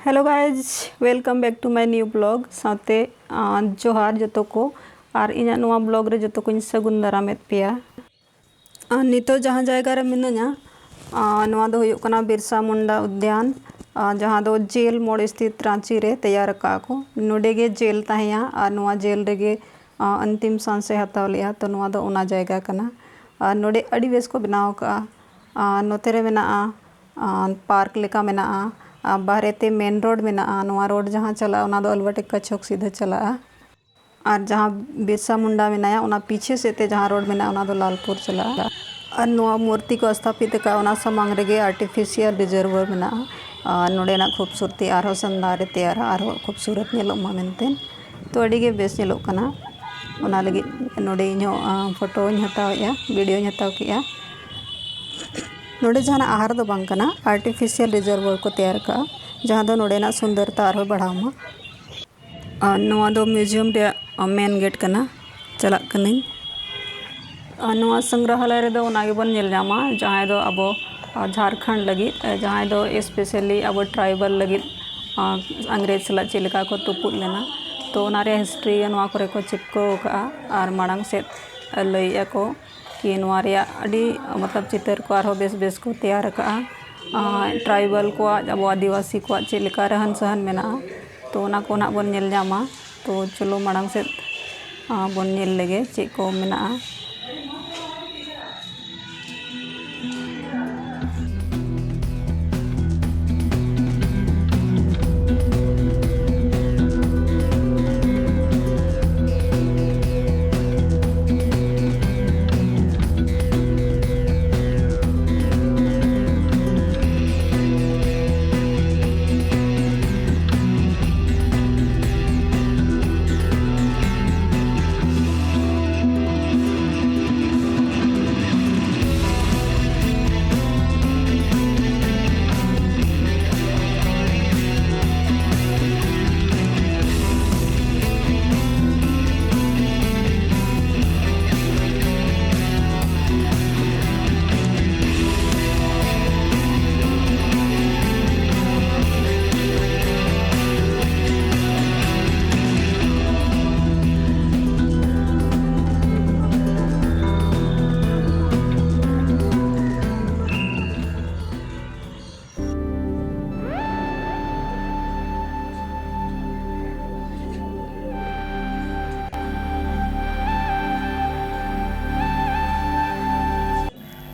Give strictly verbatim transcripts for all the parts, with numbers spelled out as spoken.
Hello guys, welcome back to my new blog. ᱥᱟᱶᱛᱮ ᱟᱸ, ᱡᱚᱦᱟᱨ ᱡᱚᱛᱚ ᱠᱚ, ᱟᱨ ᱤᱧᱟᱹᱜ ᱱᱚᱣᱟ blog ᱨᱮ ᱡᱚᱛᱚ ᱠᱚᱧ ᱥᱟᱹᱜᱩᱱ ᱫᱟᱨᱟᱢᱮᱫ ᱯᱮᱭᱟ᱾ ᱟᱨ ᱱᱤᱛᱚᱜ ᱡᱟᱦᱟᱸ ᱡᱟᱭᱜᱟ ᱨᱮ ᱢᱤᱱᱟᱹᱧᱟ, ᱟᱸ, ᱱᱚᱣᱟ ᱫᱚ ᱦᱩᱭᱩᱜ ᱠᱟᱱᱟ ᱵᱤᱨᱥᱟ ᱢᱩᱱᱰᱟ ᱩᱫᱽᱫᱟᱱ, ᱟᱸ, ᱡᱟᱦᱟᱸ ᱫᱚ ᱡᱮᱞ ᱢᱳᱲ ᱥᱛᱷᱤᱛ ᱨᱟᱸᱪᱤ ᱨᱮ ᱛᱮᱭᱟᱨ ᱟᱠᱟᱫ ᱠᱚ᱾ ᱱᱚᱰᱮ ᱜᱮ ᱡᱮᱞ ᱛᱟᱦᱮᱸᱭᱟ ᱟᱨ ᱱᱚᱣᱟ ᱡᱮᱞ ᱨᱮᱜᱮ, ᱟᱸ, ᱟᱱᱛᱤᱢ ᱥᱟᱸᱥᱮ ᱦᱟᱛᱟᱣ ᱞᱮᱫᱼᱟ᱾ ᱛᱚ ᱱᱚᱣᱟ ᱫᱚ ᱚᱱᱟ ᱡᱟᱭᱜᱟ ᱠᱟᱱᱟ᱾ ᱟᱨ ᱱᱚᱰᱮ ᱟᱹᱰᱤ ᱵᱮᱥ ᱠᱚ ᱵᱮᱱᱟᱣ ᱟᱠᱟᱫᱼᱟ᱾ ᱟᱨ ᱱᱚᱛᱮ ᱨᱮ ᱢᱮᱱᱟᱜᱼᱟ, ᱟᱨ ᱯᱟᱨᱠ ᱞᱮᱠᱟ ᱢᱮᱱᱟᱜᱼᱟ᱾ ᱟᱨ ᱵᱟᱦᱨᱮ ᱛᱮ ᱢᱮᱱ ᱨᱳᱰ ᱢᱮᱱᱟᱜᱼᱟ᱾ ᱱᱚᱣᱟ ᱨᱳᱰ ᱡᱟᱦᱟᱸ ᱪᱟᱞᱟᱜᱼᱟ, ᱚᱱᱟ ᱫᱚ ᱟᱞᱣᱟ ᱴᱤᱠᱠᱟ ᱪᱷᱚᱠ ᱥᱤᱫᱷᱟᱹ ᱪᱟᱞᱟᱜᱼᱟ᱾ ᱟᱨ ᱡᱟᱦᱟᱸ ᱵᱤᱨᱥᱟ ᱢᱩᱱᱰᱟ ᱢᱮᱱᱟᱭᱟ, ᱚᱱᱟ ᱯᱤᱪᱷᱮ ᱥᱮᱫ ᱛᱮ ᱡᱟᱦᱟᱸ ᱨᱳᱰ ᱢᱮᱱᱟᱜᱼᱟ, ᱚᱱᱟ ᱫᱚ ᱞᱟᱞᱯᱩᱨ ᱪᱟᱞᱟᱜᱼᱟ᱾ ᱟᱨ ᱱᱚᱣᱟ ᱢᱩᱨᱛᱤ ᱠᱚ ᱥᱛᱷᱟᱯᱤᱛ ᱟᱠᱟᱫᱼᱟ, ᱚᱱᱟ ᱥᱟᱢᱟᱝ ᱨᱮᱜᱮ artificial reservoir ᱢᱮᱱᱟᱜᱼᱟ᱾ ᱟᱨ ᱱᱚᱰᱮᱱᱟᱜ ᱠᱷᱩᱵᱥᱩᱨᱛᱤ ᱟᱨᱦᱚᱸ ᱥᱟᱱᱫᱟᱨ ᱮ ᱛᱮᱭᱟᱨᱟ, ᱟᱨᱦᱚᱸ ᱠᱷᱩᱵᱥᱩᱨᱚᱛ ᱧᱮᱞᱚᱜ ᱢᱟ ᱢᱮᱱᱛᱮ᱾ ᱛᱚ ᱟᱹᱰᱤ ᱜᱮ ᱵᱮᱥ ᱧᱮᱞᱚᱜ ᱠᱟᱱᱟ᱾ ᱚᱱᱟ ᱞᱟᱹᱜᱤᱫ ᱱᱚᱰᱮ ᱤᱧᱦᱚᱸ, ᱟᱸ, ᱯᱷᱳᱴᱳᱧ ᱦᱟᱛᱟᱣᱮᱫᱼᱟ, ᱵᱷᱤᱰᱤᱭᱳᱧ ᱦᱟᱛᱟᱣ ᱠᱮᱫᱼᱟ᱾ ᱱᱚᱰᱮ ᱡᱟᱦᱟᱱᱟᱜ ᱟᱦᱟᱨ ᱫᱚ ᱵᱟᱝ ᱠᱟᱱᱟ, artificial reservoir ᱠᱚ ᱛᱮᱭᱟᱨ ᱠᱟᱜᱼᱟ, ᱡᱟᱦᱟᱸ ᱫᱚ ᱱᱚᱰᱮᱱᱟᱜ ᱥᱩᱱᱫᱚᱨᱛᱟ ᱟᱨᱦᱚᱸ ᱵᱟᱲᱦᱟᱣ ᱢᱟ᱾ ᱟᱨ ᱱᱚᱣᱟ ᱫᱚ museum ᱨᱮᱭᱟᱜ, ᱟᱸ, main gate ᱠᱟᱱᱟ᱾ ᱪᱟᱞᱟᱜ ᱠᱟᱹᱱᱟᱹᱧ᱾ ᱟᱨ ᱱᱚᱣᱟ ᱥᱚᱝᱜᱨᱟᱦᱟᱞᱚᱭ ᱨᱮᱫᱚ ᱚᱱᱟ ᱜᱮᱵᱚᱱ ᱧᱮᱞ ᱧᱟᱢᱟ, ᱡᱟᱦᱟᱸᱭ ᱫᱚ ᱟᱵᱚ, ᱟᱸ, ᱡᱷᱟᱲᱠᱷᱚᱸᱰ ᱞᱟᱹᱜᱤᱫ, ᱮ, ᱡᱟᱦᱟᱸᱭ ᱫᱚ specially ᱟᱵᱚ tribal ᱞᱟᱹᱜᱤᱫ, ᱟᱸ, ᱤᱝᱨᱮᱡᱽ ᱥᱟᱞᱟᱜ ᱪᱮᱫ ᱞᱮᱠᱟ ᱠᱚ ᱛᱩᱯᱩᱫ ᱞᱮᱱᱟ, ᱛᱚ ᱚᱱᱟ ᱨᱮᱭᱟᱜ history ᱜᱮ ᱱᱚᱣᱟ ᱠᱚᱨᱮ ᱠᱚ ᱪᱤᱯᱠᱟᱹᱣ ᱟᱠᱟᱫᱼᱟ᱾ ᱟᱨ ᱢᱟᱲᱟᱝ ᱥᱮᱫ ᱞᱟᱹᱭᱮᱫᱼᱟ ᱠᱚ ᱠᱤ ᱱᱚᱣᱟ ᱨᱮᱭᱟᱜ ᱟᱹᱰᱤ, ᱢᱚᱛᱞᱚᱵ, ᱪᱤᱛᱟᱹᱨ ᱠᱚ ᱟᱨᱦᱚᱸ ᱵᱮᱥ ᱵᱮᱥ ᱠᱚ ᱛᱮᱭᱟᱨ ᱟᱠᱟᱫᱼᱟ᱾ ᱟᱸ, tribal ᱠᱚᱣᱟᱜ, ᱟᱵᱚ ᱟᱹᱫᱤᱵᱟᱹᱥᱤ ᱠᱚᱣᱟᱜ ᱪᱮᱫ ᱞᱮᱠᱟ ᱨᱟᱦᱟᱱ ᱥᱟᱦᱟᱱ ᱢᱮᱱᱟᱜᱼᱟ, ᱛᱚ ᱚᱱᱟ ᱠᱚ ᱱᱟᱜ ᱵᱚᱱ ᱧᱮᱞ ᱧᱟᱢᱟ᱾ ᱛᱚ ᱪᱚᱞᱚ ᱢᱟᱲᱟᱝ ᱥᱮᱫ, ᱟᱸ, ᱵᱚᱱ ᱧᱮᱞ ᱞᱮᱜᱮ ᱪᱮᱫ ᱠᱚ ᱢᱮᱱᱟᱜᱼᱟ᱾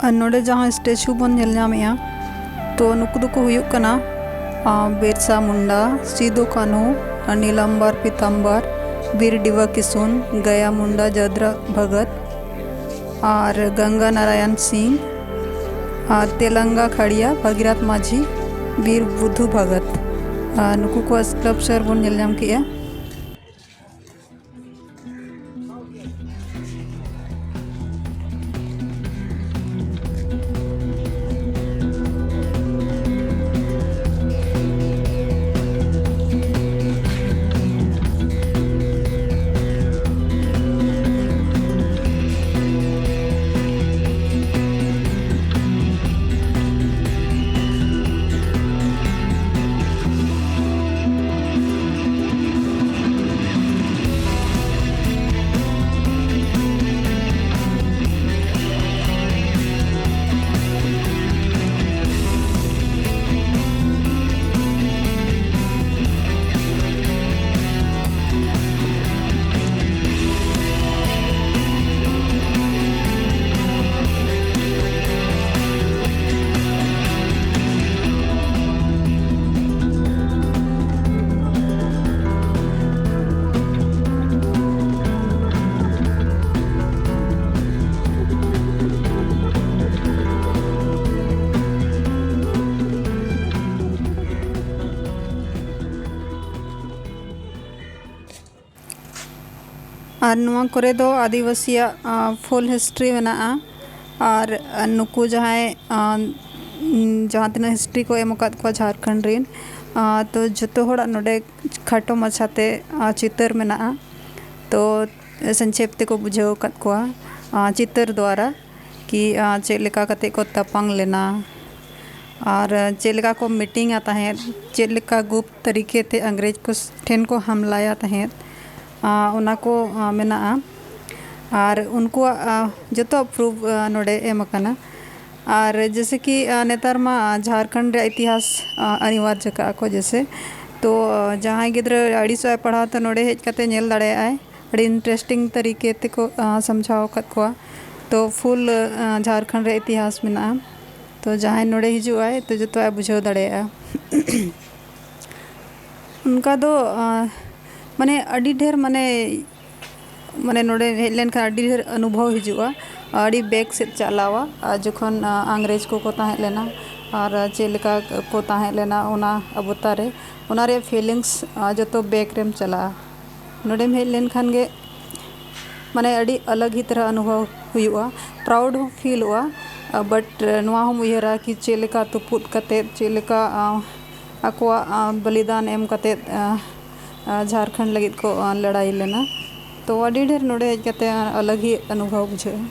ᱟᱨ ᱱᱚᱰᱮ ᱡᱟᱦᱟᱸ ᱥᱴᱮᱪᱩ ᱵᱚᱱ ᱧᱮᱞ ᱧᱟᱢᱮᱜᱼᱟ, ᱛᱚ ᱱᱩᱠᱩ ᱫᱚᱠᱚ ᱦᱩᱭᱩᱜ ᱠᱟᱱᱟ, ᱟᱸ, ᱵᱤᱨᱥᱟ ᱢᱩᱱᱰᱟ, ᱥᱤᱫᱩ ᱠᱟᱹᱱᱦᱩ, ᱱᱤᱞᱟᱢᱵᱟᱨ ᱯᱤᱛᱟᱢᱵᱟᱨ, ᱵᱤᱨ ᱰᱤᱵᱟ ᱠᱤᱥᱩᱱ, ᱜᱟᱭᱟ ᱢᱩᱱᱰᱟ ᱡᱟᱫᱽᱨᱟ ᱵᱷᱟᱜᱟᱛ, ᱟᱨ ᱜᱟᱝᱜᱟ ᱱᱟᱨᱟᱭᱚᱱ ᱥᱤᱝ, ᱟᱨ ᱛᱮᱞᱟᱝᱜᱟ ᱠᱷᱟᱲᱤᱭᱟ ᱵᱷᱟᱜᱤᱨᱟᱛ ᱢᱟᱹᱡᱷᱤ, ᱵᱤᱨ ᱵᱩᱫᱷᱩ ᱵᱷᱟᱜᱟᱛ᱾ ᱟᱨ ᱱᱩᱠᱩ ᱠᱚᱣᱟᱜ ᱥᱠᱟᱞᱯᱪᱟᱨ ᱵᱚᱱ ᱧᱮᱞ ᱧᱟᱢ ᱠᱮᱜᱼᱟ᱾ ᱟᱨ ᱱᱚᱣᱟ ᱠᱚᱨᱮ ᱫᱚ ᱟᱹᱫᱤᱵᱟᱹᱥᱤᱭᱟᱜ, ᱟᱸ, full history ᱢᱮᱱᱟᱜᱼᱟ᱾ ᱟᱨ, ᱟᱸ, ᱱᱩᱠᱩ ᱡᱟᱦᱟᱸᱭ, ᱟᱸ, ᱩᱸ, ᱡᱟᱦᱟᱸ ᱛᱤᱱᱟᱹᱜ history ᱠᱚ ᱮᱢ ᱟᱠᱟᱫ ᱠᱚᱣᱟ ᱡᱷᱟᱲᱠᱷᱚᱸᱰ ᱨᱮᱱ, ᱟᱸ, ᱛᱚ ᱡᱚᱛᱚ ᱦᱚᱲᱟᱜ ᱱᱚᱰᱮ ᱠᱷᱟᱴᱚ ᱢᱟᱪᱷᱟᱛᱮ, ᱟᱸ, ᱪᱤᱛᱟᱹᱨ ᱢᱮᱱᱟᱜᱼᱟ᱾ ᱛᱚ ᱥᱚᱝᱠᱷᱮᱯ ᱛᱮᱠᱚ ᱵᱩᱡᱷᱟᱹᱣ ᱟᱠᱟᱫ ᱠᱚᱣᱟ, ᱟᱸ, ᱪᱤᱛᱟᱹᱨ ᱫᱣᱟᱨᱟ ᱠᱤ, ᱟᱸ, ᱪᱮᱫ ᱞᱮᱠᱟ ᱠᱟᱛᱮ ᱠᱚ ᱛᱟᱯᱟᱝ ᱞᱮᱱᱟ᱾ ᱟᱨ ᱪᱮᱫ ᱞᱮᱠᱟ ᱠᱚ ᱢᱤᱴᱤᱝᱟ ᱛᱟᱦᱮᱸᱫ, ᱪᱮᱫ ᱞᱮᱠᱟ ᱜᱩᱯᱛ ᱛᱟᱹᱨᱤᱠᱮ ᱛᱮ ᱤᱝᱨᱮᱡᱽ ᱠᱚ ᱴᱷᱮᱱ ᱠᱚ ᱦᱟᱢᱞᱟᱭᱟ ᱛᱟᱦᱮᱸᱫ, ᱟᱸ, ᱚᱱᱟ ᱠᱚ, ᱟᱸ, ᱢᱮᱱᱟᱜᱼᱟ᱾ ᱟᱨ ᱩᱱᱠᱩᱣᱟᱜ, ᱟᱸ, ᱡᱚᱛᱚ ᱯᱨᱩᱯᱷ, ᱟᱸ, ᱱᱚᱰᱮ ᱮᱢ ᱟᱠᱟᱱᱟ᱾ ᱟᱨ ᱡᱮᱭᱥᱮ ᱠᱤ, ᱟᱸ, ᱱᱮᱛᱟᱨ ᱢᱟ, ᱟᱸ, ᱡᱷᱟᱲᱠᱷᱚᱸᱰ ᱨᱮᱭᱟᱜ ᱤᱛᱤᱦᱟᱥ, ᱟᱸ, ᱚᱱᱤᱵᱟᱨᱡᱚ ᱠᱟᱜᱼᱟ ᱠᱚ ᱡᱮᱭᱥᱮ, ᱛᱚ, ᱟᱸ, ᱡᱟᱦᱟᱸᱭ ᱜᱤᱫᱽᱨᱟᱹ ᱟᱹᱲᱤᱥᱚᱜ ᱟᱭ ᱯᱟᱲᱦᱟᱣ, ᱛᱚ ᱱᱚᱰᱮ ᱦᱮᱡ ᱠᱟᱛᱮ ᱧᱮᱞ ᱫᱟᱲᱮᱭᱟᱜᱼᱟᱭ᱾ ᱟᱹᱰᱤ interesting ᱛᱟᱹᱨᱤᱠᱮ ᱛᱮᱠᱚ, ᱟᱸ, ᱥᱟᱢᱡᱷᱟᱣ ᱟᱠᱟᱫ ᱠᱚᱣᱟ᱾ ᱛᱚ ᱯᱷᱩᱞ ᱡᱷᱟᱲᱠᱷᱚᱸᱰ ᱨᱮ ᱤᱛᱤᱦᱟᱥ ᱢᱮᱱᱟᱜᱼᱟ᱾ ᱛᱚ ᱡᱟᱦᱟᱸᱭ ᱱᱚᱰᱮ ᱦᱤᱡᱩᱜ ᱟᱭ, ᱛᱚ ᱡᱚᱛᱚᱣᱟᱜ ᱮ ᱵᱩᱡᱷᱟᱹᱣ ᱫᱟᱲᱮᱭᱟᱜᱼᱟ᱾ ᱚᱱᱠᱟ ᱫᱚ ᱢᱟᱱᱮ ᱟᱹᱰᱤ ᱰᱷᱮᱨ ᱢᱟᱱᱮ ᱢᱟᱱᱮ ᱱᱚᱰᱮ ᱦᱮᱡ ᱞᱮᱱᱠᱷᱟᱱ ᱟᱹᱰᱤ ᱰᱷᱮᱨ ᱚᱱᱩᱵᱷᱚᱵ ᱦᱤᱡᱩᱜᱼᱟ᱾ ᱟᱹᱰᱤ ᱵᱮᱠ ᱥᱮᱫ ᱪᱟᱞᱟᱣᱟ᱾ ᱟᱨ ᱡᱚᱠᱷᱚᱱ ᱤᱝᱨᱮᱡᱽ ᱠᱚᱠᱚ ᱛᱟᱦᱮᱸ ᱞᱮᱱᱟ, ᱟᱨ ᱪᱮᱫ ᱞᱮᱠᱟ ᱠᱚ ᱛᱟᱦᱮᱸ ᱞᱮᱱᱟ ᱚᱱᱟ ᱚᱵᱚᱛᱟᱨ ᱨᱮ, ᱚᱱᱟ ᱨᱮᱭᱟᱜ ᱯᱷᱤᱞᱤᱝᱥ ᱡᱚᱛᱚ ᱵᱮᱠ ᱨᱮᱢ ᱪᱟᱞᱟᱜᱼᱟ᱾ ᱱᱚᱰᱮᱢ ᱦᱮᱡ ᱞᱮᱱᱠᱷᱟᱱ ᱜᱮ ᱢᱟᱱᱮ ᱟᱹᱰᱤ ᱟᱞᱟᱜᱽ ᱦᱤ ᱛᱟᱨᱟ ᱚᱱᱩᱵᱷᱚᱵ ᱦᱩᱭᱩᱜᱼᱟ, ᱯᱨᱟᱣᱩᱰ ᱦᱚᱸ ᱯᱷᱤᱞᱚᱜᱼᱟ᱾ ᱵᱟᱴ ᱱᱚᱣᱟ ᱦᱚᱸᱢ ᱩᱭᱦᱟᱹᱨᱟ ᱠᱤ ᱪᱮᱫ ᱞᱮᱠᱟ ᱛᱩᱯᱩᱫ ᱠᱟᱛᱮᱫ, ᱪᱮᱫ ᱞᱮᱠᱟ ᱟᱠᱚᱣᱟᱜ ᱵᱚᱞᱤᱫᱟᱱ ᱮᱢ ᱠᱟᱛᱮᱫ ᱡᱷᱟᱲᱠᱷᱚᱸᱰ ᱞᱟᱹᱜᱤᱫ ᱠᱚ ᱞᱟᱹᱲᱦᱟᱹᱭ ᱞᱮᱱᱟ᱾ ᱛᱚ ᱟᱹᱰᱤ ᱰᱷᱮᱨ ᱱᱚᱰᱮ ᱦᱮᱡ ᱠᱟᱛᱮᱫ ᱟᱞᱟᱜᱽ ᱦᱤ ᱚᱱᱩᱵᱷᱚᱵ ᱵᱩᱡᱷᱟᱹᱜᱼᱟ᱾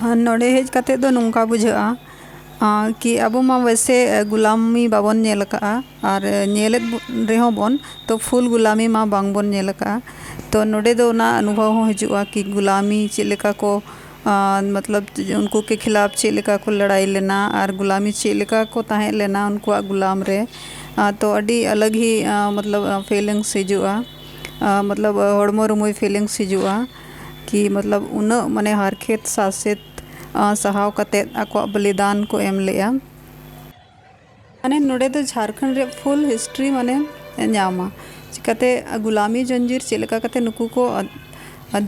ᱟᱨ ᱱᱚᱰᱮ ᱦᱮᱡ ᱠᱟᱛᱮᱫ ᱫᱚ ᱱᱚᱝᱠᱟ ᱵᱩᱡᱷᱟᱹᱜᱼᱟ, ᱟᱸ, ᱠᱤ ᱟᱵᱚ ᱢᱟ ᱣᱮᱥᱮ, ᱮ, ᱜᱩᱞᱟᱢᱤ ᱵᱟᱵᱚᱱ ᱧᱮᱞ ᱟᱠᱟᱫᱼᱟ, ᱟᱨ, ᱮ, ᱧᱮᱞᱮᱫ ᱵᱚ-, ᱨᱮᱦᱚᱸ ᱵᱚᱱ, ᱛᱚ ᱯᱷᱩᱞ ᱜᱩᱞᱟᱢᱤ ᱢᱟ ᱵᱟᱝ ᱵᱚᱱ ᱧᱮᱞ ᱟᱠᱟᱫᱼᱟ᱾ ᱛᱚ ᱱᱚᱰᱮ ᱫᱚ ᱚᱱᱟ ᱚᱱᱩᱵᱷᱚᱵ ᱦᱚᱸ ᱦᱤᱡᱩᱜᱼᱟ ᱠᱤ ᱜᱩᱞᱟᱢᱤ ᱪᱮᱫ ᱞᱮᱠᱟ ᱠᱚ, ᱟᱸ, ᱢᱚᱛᱞᱚᱵ ᱩᱱᱠᱩ ᱠᱮ ᱠᱷᱤᱞᱟᱯ ᱪᱮᱫ ᱞᱮᱠᱟ ᱠᱚ ᱞᱟᱹᱲᱦᱟᱹᱭ ᱞᱮᱱᱟ ᱟᱨ ᱜᱩᱞᱟᱢᱤ ᱪᱮᱫ ᱞᱮᱠᱟ ᱠᱚ ᱛᱟᱦᱮᱸ ᱞᱮᱱᱟ ᱩᱱᱠᱩᱣᱟᱜ ᱜᱩᱞᱟᱢ ᱨᱮ᱾ ᱟᱸ, ᱛᱚ ᱟᱹᱰᱤ ᱟᱞᱟᱜᱽ ᱦᱤ, ᱟᱸ, ᱢᱚᱛᱞᱚᱵ, ᱟᱸ, ᱯᱷᱤᱞᱤᱝᱥ ᱦᱤᱡᱩᱜᱼᱟ᱾ ᱟᱸ, ᱢᱚᱛᱞᱚᱵ, ᱦᱚᱲᱢᱚ ᱨᱩᱢᱩᱭ ᱯᱷᱤᱞᱤᱝᱥ ᱦᱤᱡᱩᱜᱼᱟ᱾ ᱠᱤ ᱢᱚᱛᱞᱚᱵ ᱩᱱᱟᱹᱜ ᱢᱟᱱᱮ ᱦᱟᱨᱠᱮᱛ ᱥᱟᱥᱮᱛ, ᱟᱸ, ᱥᱟᱦᱟᱣ ᱠᱟᱛᱮᱫ ᱟᱠᱚᱣᱟᱜ ᱵᱚᱞᱤᱫᱟᱱ ᱠᱚ ᱮᱢ ᱞᱮᱜᱼᱟ᱾ ᱢᱟᱱᱮ ᱱᱚᱰᱮ ᱫᱚ ᱡᱷᱟᱲᱠᱷᱚᱸᱰ ᱨᱮᱭᱟᱜ ᱯᱷᱩᱞ ᱦᱤᱥᱴᱨᱤ ᱢᱟᱱᱮ ᱧᱟᱢᱟ, ᱪᱤᱠᱟᱹᱛᱮ ᱜᱩᱞᱟᱢᱤ ᱡᱚᱧᱡᱤᱨ ᱪᱮᱫ ᱞᱮᱠᱟ ᱠᱟᱛᱮ ᱱᱩᱠᱩ ᱠᱚ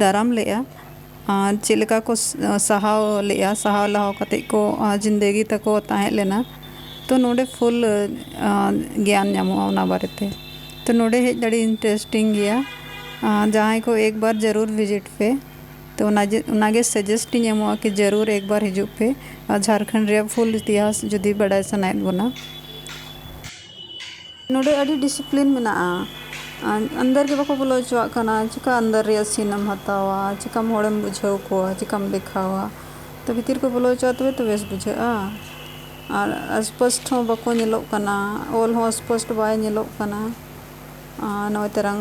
ᱫᱟᱨᱟᱢ ᱞᱮᱜᱼᱟ, ᱟᱨ ᱪᱮᱫ ᱞᱮᱠᱟ ᱠᱚ ᱥᱟᱦᱟᱣ ᱞᱮᱜᱼᱟ, ᱥᱟᱦᱟᱣ ᱞᱟᱦᱟᱣ ᱠᱟᱛᱮ ᱠᱚ, ᱟᱸ, ᱡᱤᱱᱫᱮᱜᱤ ᱛᱟᱠᱚ ᱛᱟᱦᱮᱸ ᱞᱮᱱᱟ᱾ ᱛᱚ ᱱᱚᱰᱮ ᱯᱷᱩᱞ, ᱟᱸ, ᱜᱮᱭᱟᱱ ᱧᱟᱢᱚᱜᱼᱟ ᱚᱱᱟ ᱵᱟᱨᱮᱛᱮ᱾ ᱛᱚ ᱱᱚᱰᱮ ᱦᱮᱡ ᱫᱚ ᱟᱹᱰᱤ ᱤᱱᱴᱟᱨᱮᱥᱴᱤᱝ ᱜᱮᱭᱟ᱾ ᱟᱸ, ᱡᱟᱦᱟᱸᱭ ᱠᱚ ᱮᱠᱵᱟᱨ ᱡᱟᱹᱨᱩᱲ ᱵᱷᱤᱡᱤᱴ ᱯᱮ᱾ ᱛᱚ ᱚᱱᱟ ᱡᱮ, ᱚᱱᱟᱜᱮ ᱥᱟᱡᱮᱥᱴ ᱤᱧ ᱮᱢᱚᱜᱼᱟ ᱠᱤ ᱡᱟᱹᱨᱩᱲ ᱮᱠᱵᱟᱨ ᱦᱤᱡᱩᱜ ᱯᱮ, ᱟᱨ ᱡᱷᱟᱲᱠᱷᱚᱸᱰ ᱨᱮᱭᱟᱜ ᱯᱷᱩᱞ ᱤᱛᱤᱦᱟᱥ ᱡᱩᱫᱤ ᱵᱟᱰᱟᱭ ᱥᱟᱱᱟᱭᱮᱫ ᱵᱚᱱᱟ᱾ ᱱᱚᱰᱮ ᱟᱹᱰᱤ ᱰᱤᱥᱤᱯᱞᱤᱱ ᱢᱮᱱᱟᱜᱼᱟ᱾ ᱟᱨ ᱟᱱᱫᱟᱨ ᱜᱮ ᱵᱟᱠᱚ ᱵᱚᱞᱚ ᱦᱚᱪᱚᱣᱟᱜ ᱠᱟᱱᱟ᱾ ᱪᱤᱠᱟ ᱟᱱᱫᱟᱨ ᱨᱮᱭᱟᱜ ᱥᱤᱱ ᱮᱢ ᱦᱟᱛᱟᱣᱟ? ᱪᱤᱠᱟᱢ ᱦᱚᱲᱮᱢ ᱵᱩᱡᱷᱟᱹᱣ ᱠᱚᱣᱟ? ᱪᱤᱠᱟᱢ ᱫᱮᱠᱷᱟᱣᱟ? ᱛᱚ ᱵᱷᱤᱛᱤᱨ ᱠᱚ ᱵᱚᱞᱚ ᱦᱚᱪᱚᱣᱟᱜ ᱛᱚᱵᱮ ᱛᱚ ᱵᱮᱥ ᱵᱩᱡᱷᱟᱹᱜᱼᱟ᱾ ᱟᱨ ᱥᱯᱚᱥᱴ ᱦᱚᱸ ᱵᱟᱠᱚ ᱧᱮᱞᱚᱜ ᱠᱟᱱᱟ, ᱚᱞ ᱦᱚᱸ ᱥᱯᱚᱥᱴ ᱵᱟᱭ ᱧᱮᱞᱚᱜ ᱠᱟᱱᱟ᱾ ᱟᱨ ᱱᱚᱜᱼᱚᱭ ᱛᱟᱨᱟᱝ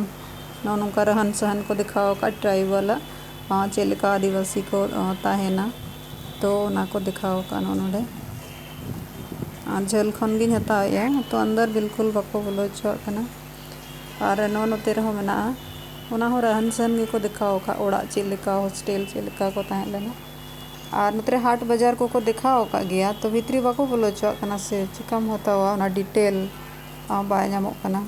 ᱱᱚᱜᱼᱚ ᱱᱚᱝᱠᱟ ᱨᱟᱦᱟᱱ ᱥᱟᱦᱟᱱ ᱠᱚ ᱫᱮᱠᱷᱟᱣ ᱟᱠᱟᱫ ᱴᱨᱟᱭᱵᱟᱞᱟᱜ, ᱟᱨ ᱪᱮᱫ ᱞᱮᱠᱟ ᱟᱹᱫᱤᱵᱟᱹᱥᱤ ᱠᱚ, ᱟᱨ ᱛᱟᱦᱮᱱᱟ᱾ ᱛᱚ ᱚᱱᱟ ᱠᱚ ᱫᱮᱠᱷᱟᱣ ᱟᱠᱟᱫ ᱱᱚᱜᱼᱚ ᱱᱚᱰᱮ᱾ ᱟᱨ ᱡᱷᱟᱹᱞ ᱠᱷᱚᱱ ᱜᱤᱧ ᱦᱟᱛᱟᱣᱮᱫᱼᱟ, ᱛᱚ ᱟᱱᱫᱟᱨ ᱵᱤᱞᱠᱩᱞ ᱵᱟᱠᱚ ᱵᱚᱞᱚ ᱦᱚᱪᱚᱣᱟᱜ ᱠᱟᱱᱟ᱾ ᱟᱨ ᱱᱚᱜᱼᱚ ᱱᱚᱛᱮ ᱨᱮᱦᱚᱸ ᱢᱮᱱᱟᱜᱼᱟ, ᱚᱱᱟ ᱦᱚᱸ ᱨᱟᱦᱟᱱ ᱥᱟᱦᱟᱱ ᱜᱮᱠᱚ ᱫᱮᱠᱷᱟᱣ ᱟᱠᱟᱫ, ᱚᱲᱟᱜ ᱪᱮᱫ ᱞᱮᱠᱟ, ᱦᱳᱥᱴᱮᱞ ᱪᱮᱫ ᱞᱮᱠᱟ ᱠᱚ ᱛᱟᱦᱮᱸ ᱞᱮᱱᱟ᱾ ᱟᱨ ᱱᱚᱛᱮ ᱨᱮ ᱦᱟᱴ ᱵᱟᱡᱟᱨ ᱠᱚᱠᱚ ᱫᱮᱠᱷᱟᱣ ᱟᱠᱟᱫ ᱜᱮᱭᱟ, ᱛᱚ ᱵᱷᱤᱛᱨᱤ ᱵᱟᱠᱚ ᱵᱚᱞᱚ ᱦᱚᱪᱚᱣᱟᱜ ᱠᱟᱱᱟ ᱥᱮ ᱪᱤᱠᱟᱢ ᱦᱟᱛᱟᱣᱟ, ᱚᱱᱟ ᱰᱤᱴᱮᱞ, ᱟᱸ, ᱵᱟᱭ ᱧᱟᱢᱚᱜ ᱠᱟᱱᱟ᱾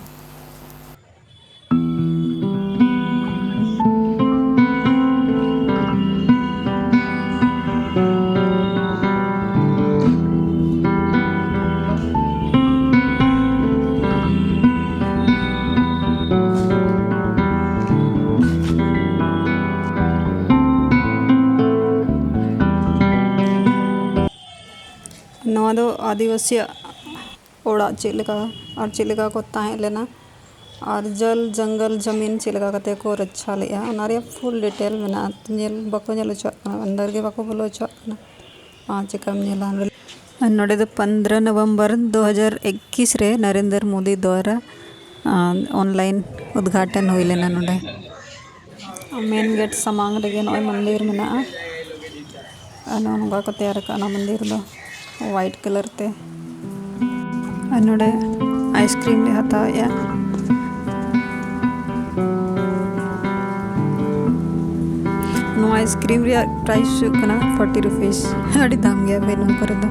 ᱱᱚᱣᱟ ᱫᱚ ᱟᱹᱫᱤᱵᱟᱹᱥᱤᱭᱟᱜ ᱚᱲᱟᱜ ᱪᱮᱫ ᱞᱮᱠᱟ ᱟᱨ ᱪᱮᱫ ᱞᱮᱠᱟ ᱠᱚ ᱛᱟᱦᱮᱸ ᱞᱮᱱᱟ, ᱟᱨ ᱡᱚᱞ ᱡᱚᱝᱜᱚᱞ ᱡᱚᱢᱤᱱ ᱪᱮᱫ ᱞᱮᱠᱟ ᱠᱟᱛᱮ ᱠᱚ ᱨᱚᱪᱪᱷᱟ ᱞᱮᱫᱼᱟ, ᱚᱱᱟ ᱨᱮᱭᱟᱜ ᱯᱷᱩᱞ ᱰᱤᱴᱮᱞ ᱢᱮᱱᱟᱜᱼᱟ᱾ ᱧᱮᱞ ᱵᱟᱠᱚ ᱧᱮᱞ ᱦᱚᱪᱚᱣᱟᱜ ᱠᱟᱱᱟ, ᱟᱱᱫᱟᱨ ᱜᱮ ᱵᱟᱠᱚ ᱵᱚᱞᱚ ᱦᱚᱪᱚᱣᱟᱜ ᱠᱟᱱᱟ᱾ ᱟᱨ ᱪᱮᱠᱟᱢ ᱧᱮᱞᱟ ᱚᱸᱰᱮ? ᱟᱨ ᱱᱚᱰᱮ ᱫᱚ ᱯᱚᱱᱫᱽᱨᱚ ᱱᱚᱵᱷᱮᱢᱵᱚᱨ ᱫᱩ ᱦᱟᱡᱟᱨ ᱮᱠᱤᱥ ᱨᱮ ᱱᱚᱨᱮᱱᱫᱨᱚ ᱢᱳᱫᱤ ᱫᱣᱟᱨᱟ, ᱟᱸ, ᱚᱱᱞᱟᱭᱤᱱ ᱩᱫᱽᱜᱷᱟᱴᱚᱱ ᱦᱩᱭ ᱞᱮᱱᱟ ᱱᱚᱰᱮ᱾ ᱢᱮᱱ ᱜᱮᱴ ᱥᱟᱢᱟᱝ ᱨᱮᱜᱮ ᱱᱚᱜᱼᱚᱭ ᱢᱚᱱᱫᱤᱨ ᱢᱮᱱᱟᱜᱼᱟ᱾ ᱟᱨ ᱱᱚᱜᱼᱚ ᱱᱚᱝᱠᱟ ᱠᱚ ᱛᱮᱭᱟᱨ ᱟᱠᱟᱫᱼᱟ ᱚᱱᱟ ᱢᱚᱱᱫᱤᱨ ᱫᱚ ᱣᱟᱭᱤᱴ ᱠᱟᱞᱟᱨ ᱛᱮ᱾ ᱟᱨ ᱱᱚᱰᱮ ᱟᱭᱤᱥᱠᱨᱤᱢ ᱞᱮ ᱦᱟᱛᱟᱣᱮᱫᱼᱟ᱾ ᱱᱚᱣᱟ ᱟᱭᱤᱥᱠᱨᱤᱢ ᱨᱮᱭᱟᱜ ᱯᱨᱟᱭᱤᱥ ᱦᱩᱭᱩᱜ ᱠᱟᱱᱟ ᱯᱷᱳᱨᱴᱤ ᱨᱩᱯᱤᱥ᱾ ᱟᱹᱰᱤ ᱫᱟᱢ ᱜᱮᱭᱟ ᱵᱷᱟᱹᱭ ᱱᱚᱣᱟ ᱠᱚᱨᱮ ᱫᱚ᱾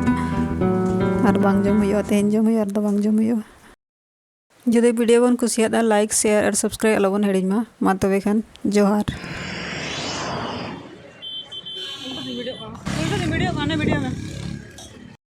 ᱟᱨ ᱵᱟᱝ ᱡᱚᱢ ᱦᱩᱭᱩᱜᱼᱟ, ᱛᱮᱦᱮᱧ ᱡᱚᱢ ᱦᱩᱭᱩᱜᱼᱟ, ᱟᱨ ᱫᱚ ᱵᱟᱝ ᱡᱚᱢ ᱦᱩᱭᱩᱜᱼᱟ᱾ ᱡᱩᱫᱤ ᱵᱷᱤᱰᱤᱭᱳ ᱵᱚᱱ ᱠᱩᱥᱤᱭᱟᱫᱟ, ᱞᱟᱭᱤᱠ, ᱥᱮᱭᱟᱨ ᱟᱨ ᱥᱟᱵᱥᱠᱨᱟᱭᱤᱵ ᱟᱞᱚᱵᱚᱱ ᱦᱤᱲᱤᱧ ᱢᱟ᱾ ᱢᱟ ᱛᱚᱵᱮ ᱠᱷᱟᱱ ᱡᱚᱦᱟᱨ᱾